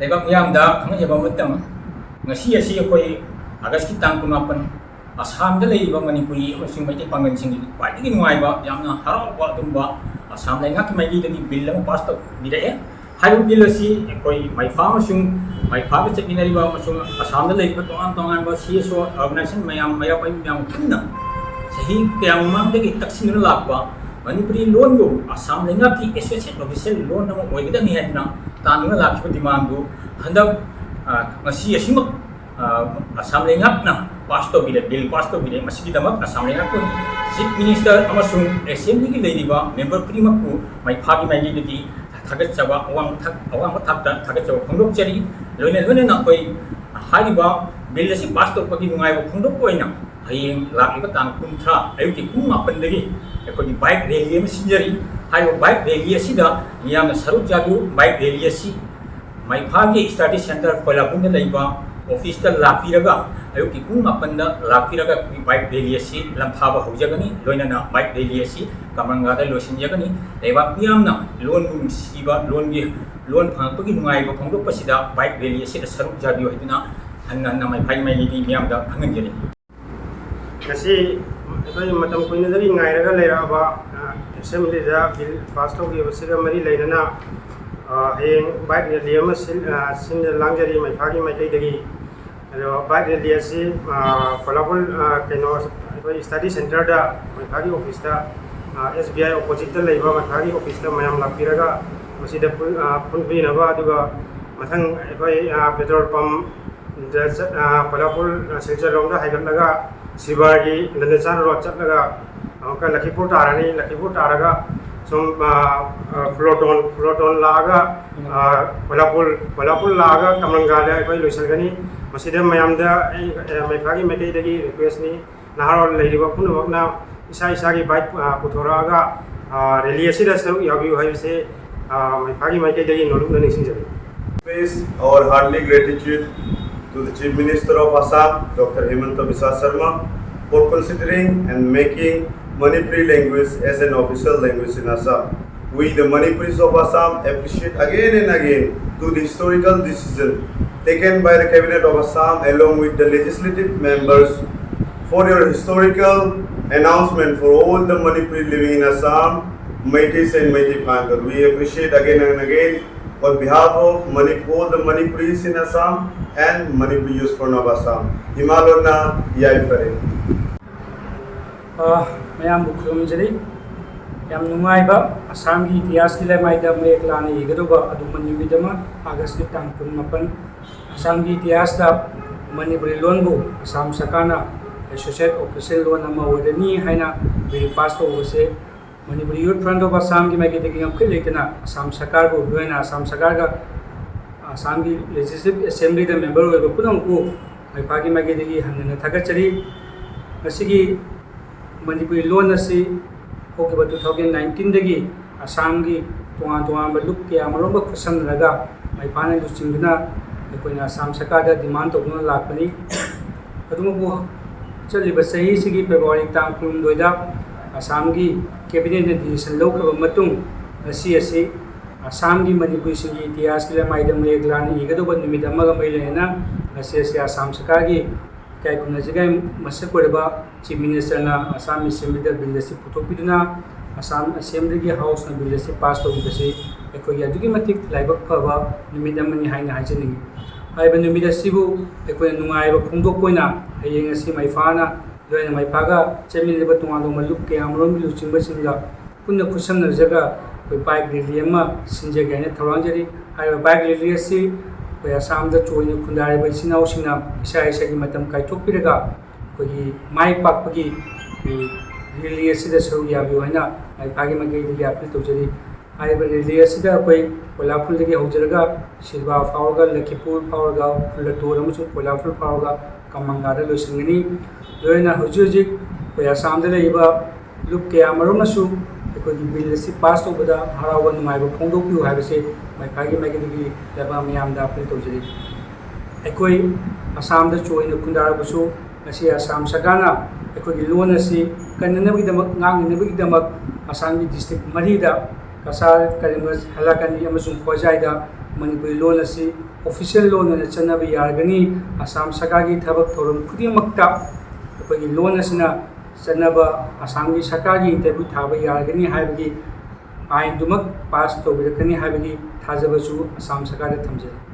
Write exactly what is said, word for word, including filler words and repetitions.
ꯂꯩꯕꯥꯛ ꯃꯤꯌꯥꯝꯗ ꯈꯪꯍꯟꯖꯕ ꯑꯃꯇꯪ, ꯉꯁꯤ ꯑꯁꯤ ꯑꯩꯈꯣꯏ ꯑꯥꯒꯁꯀꯤ ꯇꯥꯡ ꯀꯨꯟꯃꯥꯄꯟ, ꯑꯁꯥꯝꯗ ꯂꯩꯔꯤꯕ ꯃꯅꯤꯄꯨꯔꯤ ꯑꯃꯁꯨꯡ ꯃꯩꯇꯩ ꯄꯥꯉꯜꯁꯤꯡꯒꯤ ꯈ꯭ꯋꯥꯏꯗꯒꯤ ꯅꯨꯡꯉꯥꯏꯕ, ꯌꯥꯝꯅ ꯍꯔꯥꯎꯕ ꯑꯗꯨꯒꯨꯝꯕ ꯑꯁꯥꯝ ꯂꯩꯉꯥꯛꯀꯤ ꯃꯥꯏꯀꯩꯗꯒꯤ ꯕꯤꯜ ꯑꯃ ꯄꯥꯁ ꯇꯧꯕꯤꯔꯛꯑꯦ꯫ ꯍꯥꯏꯔꯤꯕ ꯕꯤꯜ ꯑꯁꯤ ꯑꯩꯈꯣꯏ ꯃꯩꯐꯥ ꯑꯃꯁꯨꯡ ꯃꯩꯐꯥꯒ ꯆꯠꯃꯤꯟꯅꯔꯤꯕ ꯑꯃꯁꯨꯡ ꯑꯁꯥꯝꯗ ꯂꯩꯔꯤꯕ ꯇꯣꯉꯥꯟ ꯇꯣꯉꯥꯟꯕ ꯁꯤ ꯑꯦꯁ ꯑꯣ ꯑꯣꯔꯒꯅꯥꯏꯖꯦꯁꯟ ꯃꯌꯥꯝ, ꯃꯩꯔꯥ ꯄꯥꯏꯕꯤ ꯃꯌꯥꯝ ꯄꯨꯟꯅ ꯆꯍꯤ ꯀꯌꯥ ꯃꯃꯥꯡꯗꯒꯤ ꯇꯛꯁꯤꯟꯗꯨꯅ ꯂꯥꯛꯄ ꯃꯅꯤꯄꯨꯔꯤ ꯂꯣꯟꯕꯨ ꯑꯁꯥꯝ ꯂꯩꯉꯥꯛꯀꯤ ꯑꯦꯁꯣꯁꯤꯌꯦꯠ ꯑꯣꯐꯤꯁꯤꯌꯦꯜ ꯂꯣꯟ ꯑꯃ ꯑꯣꯏꯒꯗꯕꯅꯤ ꯍꯥꯏꯗꯨꯅ ꯇꯥꯟꯗꯨꯅ ꯂꯥꯛꯈꯤꯕ ꯗꯤꯃꯥꯟꯗꯨ ꯍꯟꯗꯛ, ꯑ, ꯉꯁꯤ ꯑꯁꯤꯃꯛ, ꯑ, ꯑꯁꯥꯝ ꯂꯩꯉꯥꯛꯅ ꯄꯥꯁ ꯇꯧꯕꯤꯔꯦ, ꯕꯤꯜ ꯄꯥꯁ ꯇꯧꯕꯤꯔꯦ꯫ ꯃꯁꯤꯒꯤꯗꯃꯛ ꯑꯁꯥꯝ ꯂꯩꯉꯥꯛꯄꯨ ꯆꯤꯐ ꯃꯤꯅꯤꯁꯇꯔ ꯑꯃꯁꯨꯡ ꯑꯦꯁꯦꯝꯕ꯭ꯂꯤꯒꯤ ꯂꯩꯔꯤꯕ ꯃꯦꯝꯕꯔ ꯈꯨꯗꯤꯡꯃꯛꯄꯨ ꯃꯩꯐꯥꯒꯤ ꯃꯥꯏꯀꯩꯗꯒꯤ ꯊꯥꯒꯠꯆꯕ, ꯑꯋꯥꯡꯕ ꯊꯥꯛ, ꯑꯋꯥꯡꯕ ꯊꯥꯛꯇ ꯊꯥꯒꯠꯆꯕ ꯐꯣꯡꯗꯣꯛꯆꯔꯤ꯫ ꯂꯣꯏꯅ ꯂꯣꯏꯅꯅ ꯑꯩꯈꯣꯏ ꯍꯥꯏꯔꯤꯕ ꯕꯤꯜ ꯑꯁꯤ ꯄꯥꯁ ꯇꯧꯔꯛꯄꯒꯤ ꯅꯨꯡꯉꯥꯏꯕ ꯐꯣꯡꯗꯣꯛꯄ ꯑꯣꯏꯅ ꯍꯌꯦꯡ ꯂꯥꯛꯂꯤꯕ ꯇꯥꯡ ꯀꯨꯟꯊ꯭ꯔꯥ ꯑꯌꯨꯛꯀꯤ ꯄꯨꯡ ꯃꯥꯄꯟꯗꯒꯤ ꯑꯩꯈꯣꯏꯒꯤ ꯕꯥꯏꯛ ꯔꯦꯂꯤ ꯑꯃ ꯁꯤꯟꯖꯔꯤ꯫ ꯍꯥꯏꯔꯤꯕ ꯕꯥꯏꯛ ꯔꯦꯂꯤ ꯑꯁꯤꯗ ꯃꯤꯌꯥꯝꯅ ꯁꯔꯨꯛ ꯌꯥꯕꯤꯌꯨ꯫ ꯕꯥꯏꯛ ꯔꯦꯂꯤ ꯑꯁꯤ ꯃꯩꯐꯥꯒꯤ ꯁ꯭ꯇꯗꯤ ꯁꯦꯟꯇꯔ ꯀꯣꯏꯂꯥꯕꯨꯡꯗ ꯂꯩꯕ ꯑꯣꯐꯤꯁꯇ ꯂꯥꯛꯄꯤꯔꯒ, ꯑꯌꯨꯛꯀꯤ ꯄꯨꯡ ꯃꯥꯄꯟꯗ ꯂꯥꯛꯄꯤꯔꯒ ꯑꯩꯈꯣꯏꯒꯤ ꯕꯥꯏꯛ ꯔꯦꯂꯤ ꯑꯁꯤ ꯂꯝꯊꯥꯕ ꯍꯧꯖꯒꯅꯤ꯫ ꯂꯣꯏꯅꯅ ꯕꯥꯏꯛ ꯔꯦꯂꯤ ꯑꯁꯤ ꯀꯃꯔꯪꯒꯥꯗ ꯂꯣꯏꯁꯤꯟꯖꯒꯅꯤ꯫ ꯂꯩꯕꯥꯛ ꯃꯤꯌꯥꯝꯅ ꯂꯣꯟꯕꯨ ꯅꯨꯡꯁꯤꯕ, ꯂꯣꯟꯒꯤ, ꯂꯣꯟ ꯐꯪꯂꯛꯄꯒꯤ ꯅꯨꯡꯉꯥꯏꯕ ꯐꯣꯡꯗꯣꯛꯄꯁꯤꯗ ꯕꯥꯏꯛ ꯔꯦꯂꯤ ꯑꯁꯤꯗ ꯁꯔꯨꯛ ꯌꯥꯕꯤꯌꯨ ꯍꯥꯏꯗꯨꯅ ꯍꯟꯅ ꯍꯟꯅ ꯃꯩꯐꯥꯒꯤ ꯃꯥꯏꯀꯩꯗꯒꯤ ꯃꯤꯌꯥꯝꯗ ꯈꯪꯍꯟꯖꯔꯤ꯫ ꯉꯁꯤ ꯑꯩꯈꯣꯏ ꯃꯇꯝ ꯀꯨꯏꯅꯗꯒꯤ ꯉꯥꯏꯔꯒ ꯂꯩꯔꯛꯑꯕ, ꯑ, ꯑꯦꯁꯦꯝꯕ꯭ꯂꯤꯗ ꯕꯤꯜ ꯄꯥꯁ ꯇꯧꯈꯤꯕꯁꯤꯒ ꯃꯔꯤ ꯂꯩꯅꯅ, ꯑ, ꯍꯌꯦꯡ ꯕꯥꯏꯛ ꯔꯦꯂꯤ ꯑꯃ ꯁꯤꯟ-, ꯑ, ꯁꯤꯟ ꯂꯥꯡꯖꯔꯤ ꯃꯩꯐꯥꯒꯤ ꯃꯥꯏꯀꯩꯗꯒꯤ꯫ ꯑꯗꯣ ꯕꯥꯏꯛ ꯔꯦꯂꯤ ꯑꯁꯤ, ꯑ, ꯀꯣꯂꯥꯄꯨꯔ, ꯑ, ꯀꯩꯅꯣ, ꯑꯩꯈꯣꯏ ꯁ꯭ꯇꯗꯤ ꯁꯦꯟꯇꯔꯗ ꯃꯩꯐꯥꯒꯤ ꯑꯣꯐꯤꯁꯇ, ꯑ, ꯑꯦꯁ ꯕꯤ ꯑꯥꯏ ꯑꯣꯄꯣꯖꯤꯠꯇ ꯂꯩꯕ ꯃꯩꯐꯥꯒꯤ ꯑꯣꯐꯤꯁꯇ ꯃꯌꯥꯝ ꯂꯥꯛꯄꯤꯔꯒ ꯃꯁꯤꯗ ꯄꯨꯟ-, ꯑ, ꯄꯨꯟꯕꯤꯅꯕ, ꯑꯗꯨꯒ ꯃꯊꯪ ꯑꯩꯈꯣꯏ, ꯑ, ꯄꯦꯇ꯭ꯔꯣꯜ ꯄꯝ ꯗ ꯆꯠ-, ꯑ, ꯀꯣꯂꯥꯄꯨꯔ, ꯑ, ꯁꯤꯜꯆꯔ ꯂꯣꯝꯗ ꯍꯥꯏꯒꯠꯂꯒ ꯁꯤꯕꯥꯔꯒꯤ ꯏꯟꯗꯅꯆꯥꯟ ꯔꯣꯗ ꯆꯠꯂꯒ ꯑꯃꯨꯛꯀ ꯂꯈꯤꯄꯨꯔ ꯇꯥꯔꯅꯤ꯫ ꯂꯈꯤꯄꯨꯔ ꯇꯥꯔꯒ ꯁꯨꯝ, ꯑ, ꯑ, ꯐꯨꯂꯣꯇꯣꯟ, ꯐꯨꯂꯣꯇꯣꯟ ꯂꯥꯛꯑꯒ, ꯑ, ꯀꯣꯂꯥꯄꯨꯔ, ꯀꯣꯂꯥꯄꯨꯔ ꯂꯥꯛꯑꯒ ꯀꯃꯔꯪꯒꯥꯗ ꯑꯩꯈꯣꯏ ꯂꯣꯏꯁꯤꯟꯒꯅꯤ꯫ ꯃꯁꯤꯗ ꯃꯌꯥꯝꯗ ꯑꯩ, ꯑ, ꯃꯩꯐꯥꯒꯤ ꯃꯥꯏꯀꯩꯗꯒꯤ ꯔꯤꯀ꯭ꯋꯦꯁꯅꯤ, ꯅꯍꯥꯔꯣꯜ ꯂꯩꯔꯤꯕ ꯄꯨꯝꯅꯃꯛꯅ ꯏꯁꯥ ꯏꯁꯥꯒꯤ ꯕꯥꯏꯛ, ꯑ, ꯄꯨꯊꯣꯔꯛꯑꯒ, ꯑ, ꯔꯦꯂꯤ ꯑꯁꯤꯗ ꯁꯔꯨꯛ ꯌꯥꯕꯤꯌꯨ ꯍꯥꯏꯕꯁꯤ, ꯑ, ꯃꯩꯐꯥꯒꯤ ꯃꯥꯏꯀꯩꯗꯒꯤ ꯅꯣꯂꯨꯛꯅ ꯅꯤꯡꯁꯤꯡꯖꯔꯤ꯫ Express our heartily gratitude to the Chief Minister of Assam, Doctor Himanta Biswa Sarma, for considering and making Manipuri language as an official language in Assam. We, the Manipuris of Assam, appreciate again and again to the historical decision taken by the Cabinet of Assam along with the legislative members for your historical announcement for all the Manipuri living in Assam, Meiteis and Meitei Pangal. We appreciate again and again on behalf of Manipur, the Manipuris in Assam and Manipur Youth Front of Assam. ꯏꯃꯥ ꯂꯣꯟꯅ ꯌꯥꯏꯐꯔꯦ꯫ ꯑ, ꯃꯌꯥꯝꯕꯨ ꯈꯨꯔꯨꯝꯖꯔꯤ꯫ ꯌꯥꯝ ꯅꯨꯡꯉꯥꯏꯕ ꯑꯁꯥꯝꯒꯤ ꯏꯇꯤꯍꯥꯁꯀꯤ ꯂꯩꯃꯥꯏꯗ ꯃꯌꯦꯛ ꯂꯥꯅ ꯏꯒꯗꯧꯕ ꯑꯗꯨꯒꯨꯝꯕ ꯅꯨꯃꯤꯠ ꯑꯃ, ꯑꯥꯒꯁꯀꯤ ꯇꯥꯡ ꯀꯨꯟꯃꯥꯄꯟ꯫ ꯑꯁꯥꯝꯒꯤ ꯏꯇꯤꯍꯥꯁꯇ ꯃꯅꯤꯄꯨꯔꯤ ꯂꯣꯟꯕꯨ ꯑꯁꯥꯝ ꯁꯔꯀꯥꯔꯅ ꯑꯦꯁꯣꯁꯤꯌꯦꯠ ꯑꯣꯐꯤꯁꯦꯜ ꯂꯣꯟ ꯑꯃ ꯑꯣꯏꯔꯅꯤ ꯍꯥꯏꯅ ꯕꯤꯜ ꯄꯥꯁ ꯇꯧꯕꯁꯦ ꯃꯅꯤꯄꯨꯔꯤ ꯌꯨꯠ ꯐ꯭ꯔꯟꯠ ꯑꯣꯐ ꯑꯁꯥꯝꯒꯤ ꯃꯥꯏꯀꯩꯗꯒꯤ ꯉꯝꯈꯩ ꯂꯩꯇꯅ ꯑꯁꯥꯝ ꯁꯔꯀꯥꯔꯕꯨ, ꯂꯣꯏꯅ ꯑꯁꯥꯝ ꯁꯔꯀꯥꯔꯒ ꯑꯁꯥꯝꯒꯤ ꯂꯦꯖꯤꯁꯂꯦꯇꯤꯚ ꯑꯦꯁꯦꯝꯕ꯭ꯂꯤꯗ ꯃꯦꯝꯕꯔ ꯑꯣꯏꯕ ꯄꯨꯝꯅꯃꯛꯄꯨ ꯃꯥꯏꯄꯥꯒꯤ ꯃꯥꯏꯀꯩꯗꯒꯤ ꯍꯟꯅ ꯊꯥꯒꯠꯆꯔꯤ꯫ ꯉꯁꯤꯒꯤ ꯃꯅꯤꯄꯨꯔꯤ ꯂꯣꯟ ꯑꯁꯤ ꯍꯧꯈꯤꯕ two thousand nineteenꯗꯒꯤ ꯑꯁꯥꯝꯒꯤ ꯇꯣꯉꯥꯟ ꯇꯣꯉꯥꯟꯕ ꯂꯨꯞ ꯀꯌꯥ ꯑꯃꯔꯣꯝꯒ ꯈꯨꯠꯁꯝꯅꯔꯒ ꯃꯥꯏꯄꯥꯅ ꯂꯨꯆꯤꯡꯗꯨꯅ ꯑꯩꯈꯣꯏꯅ ꯑꯁꯥꯝ ꯁꯔꯀꯥꯔꯗ ꯗꯤꯃꯥꯟ ꯇꯧꯗꯨꯅ ꯂꯥꯛꯄꯅꯤ꯫ ꯑꯗꯨꯕꯨ ꯆꯠꯂꯤꯕ ꯆꯍꯤꯁꯤꯒꯤ ꯐꯦꯕ꯭ꯔꯨꯋꯥꯔꯤ ꯇꯥꯡ ꯀꯨꯟꯍꯨꯝꯗꯣꯏꯗ ꯑꯁꯥꯝꯒꯤ ꯀꯦꯕꯤꯅꯦꯠꯅ ꯗꯤꯁꯤꯁꯟ ꯂꯧꯈ꯭ꯔꯕ ꯃꯇꯨꯡ ꯉꯁꯤ ꯑꯁꯤ ꯑꯁꯥꯝꯒꯤ ꯃꯅꯤꯄꯨꯔꯤꯁꯤꯡꯒꯤ ꯏꯇꯤꯍꯥꯁꯀꯤ ꯂꯩꯃꯥꯏꯗ ꯃꯌꯦꯛ ꯂꯥꯟꯅ ꯏꯒꯗꯧꯕ ꯅꯨꯃꯤꯠ ꯑꯃꯒ ꯃꯔꯤ ꯂꯩꯅꯅ ꯉꯁꯤ ꯑꯁꯤ ꯑꯁꯥꯝ ꯁꯔꯀꯥꯔꯒꯤ ꯏꯀꯥꯏ ꯈꯨꯝꯅꯖꯒꯥꯏ ꯃꯁꯛ ꯑꯣꯏꯔꯕ ꯆꯤꯐ ꯃꯤꯅꯤꯁꯇꯔꯅ ꯑꯁꯥꯝ ꯑꯦꯁꯦꯝꯕ꯭ꯂꯤꯗ ꯕꯤꯜ ꯑꯁꯤ ꯄꯨꯊꯣꯛꯄꯤꯗꯨꯅ ꯑꯁꯥꯝ ꯑꯦꯁꯦꯝꯕ꯭ꯂꯤꯒꯤ ꯍꯥꯎꯁꯅ ꯕꯤꯜ ꯑꯁꯤ ꯄꯥꯁ ꯇꯧꯕꯤꯕꯁꯤ ꯑꯩꯈꯣꯏꯒꯤ ꯑꯗꯨꯛꯀꯤ ꯃꯇꯤꯛ ꯂꯥꯏꯕꯛ ꯐꯕ ꯅꯨꯃꯤꯠ ꯑꯃꯅꯤ ꯍꯥꯏꯅ ꯍꯥꯏꯖꯅꯤꯡꯏ꯫ ꯍꯥꯏꯔꯤꯕ ꯅꯨꯃꯤꯠ ꯑꯁꯤꯕꯨ ꯑꯩꯈꯣꯏꯅ ꯅꯨꯡꯉꯥꯏꯕ ꯐꯣꯡꯗꯣꯛꯄ ꯑꯣꯏꯅ ꯍꯌꯦꯡ ꯑꯁꯤ ꯃꯥꯏꯄꯥꯅ ꯂꯣꯏꯅ ꯃꯥꯏꯄꯥꯒ ꯆꯠꯃꯤꯟꯅꯔꯤꯕ ꯇꯣꯉꯥꯟ ꯇꯣꯉꯥꯟꯕ ꯂꯨꯞ ꯀꯌꯥ ꯑꯃꯔꯣꯝꯒꯤ ꯂꯨꯆꯤꯡꯕꯁꯤꯡꯒ ꯄꯨꯟꯅ ꯈꯨꯠꯁꯝꯅꯖꯔꯒ ꯑꯩꯈꯣꯏ ꯕꯥꯏꯛ ꯔꯦꯂꯤ ꯑꯃ ꯁꯤꯟꯖꯒꯦ ꯍꯥꯏꯅ ꯊꯧꯔꯥꯡꯖꯔꯤ꯫ ꯍꯥꯏꯔꯤꯕ ꯕꯥꯏꯛ ꯔꯦꯂꯤ ꯑꯁꯤ ꯑꯩꯈꯣꯏ ꯑꯁꯥꯝꯗ ꯆꯣꯏꯅ ꯈꯨꯟꯗꯥꯔꯤꯕ ꯏꯆꯤꯟ ꯏꯅꯥꯎꯁꯤꯡꯅ ꯏꯁꯥ ꯏꯁꯥꯒꯤ ꯃꯇꯝ ꯀꯥꯏꯊꯣꯛꯄꯤꯔꯒ ꯑꯩꯈꯣꯏꯒꯤ ꯃꯥꯏ ꯄꯥꯛꯄꯒꯤ ꯑꯩꯈꯣꯏ ꯔꯦꯂꯤ ꯑꯁꯤꯗ ꯁꯔꯨꯛ ꯌꯥꯕꯤꯌꯨ ꯍꯥꯏꯅ ꯃꯥꯏꯄꯥꯒꯤ ꯃꯥꯏꯀꯩꯗꯒꯤ ꯑꯥꯄꯤꯜ ꯇꯧꯖꯔꯤ꯫ ꯍꯥꯏꯔꯤꯕ ꯔꯦꯂꯤ ꯑꯁꯤꯗ ꯑꯩꯈꯣꯏ ꯀꯣꯏꯂꯥꯐꯨꯜꯗꯒꯤ ꯍꯧꯖꯔꯒ ꯁꯤꯜꯕꯥ ꯐꯥꯎꯔꯒ, ꯂꯈꯤꯄꯨꯔ ꯐꯥꯎꯔꯒ, ꯐꯨꯜꯂꯇꯣꯔ ꯑꯃꯁꯨꯡ ꯀꯣꯏꯂꯥꯐꯨꯜ ꯐꯥꯎꯔꯒ ꯀꯃꯪꯒꯥꯗ ꯂꯣꯏꯁꯤꯟꯒꯅꯤ꯫ ꯂꯣꯏꯅꯅ ꯍꯧꯖꯤꯛ ꯍꯧꯖꯤꯛ ꯑꯩꯈꯣꯏ ꯑꯁꯥꯝꯗ ꯂꯩꯔꯤꯕ ꯂꯨꯞ ꯀꯌꯥ ꯑꯃꯔꯣꯝꯅꯁꯨ ꯑꯩꯈꯣꯏꯒꯤ ꯕꯤꯜ ꯑꯁꯤ ꯄꯥꯁ ꯇꯧꯕꯗ ꯍꯔꯥꯎꯕ ꯅꯨꯡꯉꯥꯏꯕ ꯐꯣꯡꯗꯣꯛꯄꯤꯌꯨ ꯍꯥꯏꯕꯁꯤ ꯃꯥꯏꯄꯥꯒꯤ ꯃꯥꯏꯀꯩꯗꯒꯤ ꯂꯩꯕꯥꯛ ꯃꯤꯌꯥꯝꯗ ꯑꯥꯄꯤꯜ ꯇꯧꯖꯔꯤ꯫ ꯑꯩꯈꯣꯏ ꯑꯁꯥꯝꯗ ꯆꯣꯏꯅ ꯈꯨꯟꯗꯥꯔꯕꯁꯨ ꯉꯁꯤ ꯑꯁꯥꯝ ꯁꯔꯀꯥꯔꯅ ꯑꯩꯈꯣꯏꯒꯤ ꯂꯣꯟ ꯑꯁꯤ ꯀꯟꯅꯅꯕꯒꯤꯗꯃꯛ, ꯉꯥꯛꯅꯅꯕꯒꯤꯗꯃꯛ ꯑꯁꯥꯝꯒꯤ ꯗꯤꯁꯇ꯭ꯔꯤꯛ ꯃꯔꯤꯗ ꯀꯁꯥꯔ, ꯀꯔꯤꯝꯒꯟꯖ, ꯍꯥꯏꯂꯥꯀꯥꯟꯗꯤ ꯑꯃꯁꯨꯡ ꯍꯣꯖꯥꯏꯗ ꯃꯅꯤꯄꯨꯔꯤ ꯂꯣꯟ ꯑꯁꯤ official ꯂꯣꯟ ꯑꯣꯏꯅ ꯆꯠꯅꯕ ꯌꯥꯔꯒꯅꯤ꯫ ꯑꯁꯥꯝ ꯁꯔꯀꯥꯔꯒꯤ ꯊꯕꯛ ꯊꯧꯔꯝ ꯈꯨꯗꯤꯡꯃꯛꯇ ꯑꯩꯈꯣꯏꯒꯤ ꯂꯣꯟ ꯑꯁꯤꯅ ꯆꯠꯅꯕ ꯑꯁꯥꯝꯒꯤ ꯁꯔꯀꯥꯔꯒꯤ interview ꯊꯥꯕ ꯌꯥꯔꯒꯅꯤ ꯍꯥꯏꯕꯒꯤ ꯑꯥꯏꯟꯗꯨꯃꯛ pass ꯇꯧꯕꯤꯔꯛꯀꯅꯤ ꯍꯥꯏꯕꯒꯤ ꯊꯥꯖꯕꯁꯨ ꯑꯁꯥꯝ ꯁꯔꯀꯥꯔꯗ ꯊꯝꯖꯔꯤ꯫